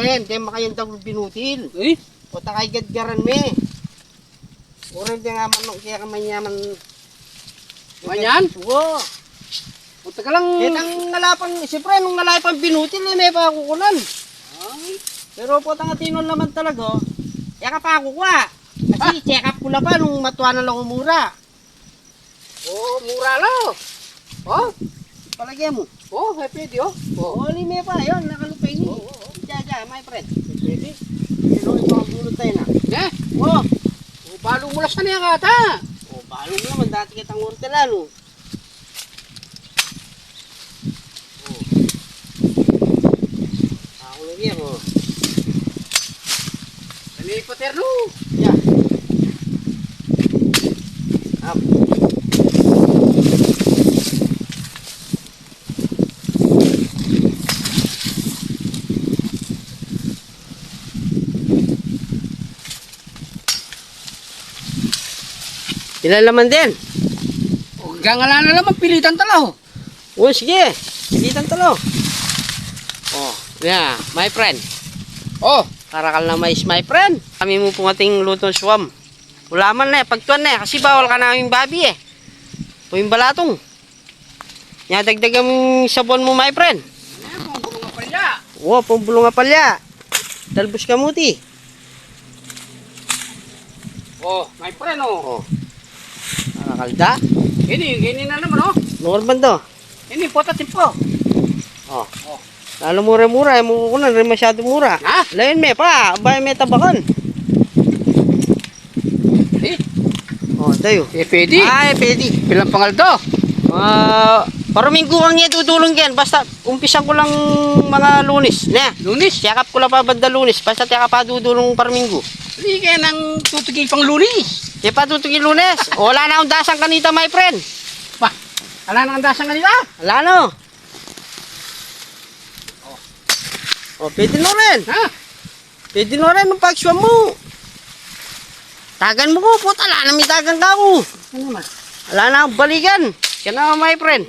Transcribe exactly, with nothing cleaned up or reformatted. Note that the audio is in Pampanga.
Ayan, de makayan dagul binutil. Eh? Pota kay gadgaran me. Ora de nga manung kaya ka manyaman. Manyan? Wo. Pota ka lang. Ketang ngala pang, siyempre, nung ngala pang binutil, e me pa kukunan. Ay. Pero pota nga tinul naman talaga, o. Kaya ka pa kukua. Kasi check up ku la pa nung matua na la ku mura. O, mura la. O. Palage mu. O, e pwede, o. O. O, ali me pa, yan, nakalupay ini. O, o, o. Diya, diya, my friend. E pwede. Pero ito ang gulo tayo na. E? O. O, balu mu la sa niya kata. O, balu mu naman, dati kitang ortelan, o. O. Ako lagi ako. Ano yung paterno? Ya. Up. Ilan laman din? O, gangala na laman, pilitan tala, o. O, sige. Pilitan tala, o. O, ya, my friend. O. Karakal na mais, my friend. Kami mu pung ating lutong suam. Ulaman na, e, pagtuan na, e, kasi bawal ka naming babi, e. Pung balatung. Nya, dagdagan mu ing sabon mu, my friend. Ayan, pambulong a palya. O, pambulong a palya. Talbus kamuti. O, my friend, o. O. Nakakalda. Ini, ini na naman, o. Normal to. Ini, pota timpo. O. O. Lalo mura-mura, e mu kukunan rin masyado mura. Ha? Lain me pa, abay me tabakan. E? O, tayo. E pwede. Ay, pwede. Pilan pangal to? Ah, paruminggu kang e dudulung ken. Basta, umpisan ku lang mga Lunes, ne? Lunes? Check up ku la pa banda Lunes. Basta, check up pa dudulung paruminggu. Di kaya nang tutugil pang Lunes. E pa tutugil Lunes. Wala na akong dasang kanita, my friend. Ba, wala na akong dasang kanita? Wala na. O, pwede na rin. Ha? Pwede na rin ang pagsuwa mu. Tagan mu ku, puta, ala na mi tagan ka ku. Ano naman? Ala na, balikan. Siya na, my friend.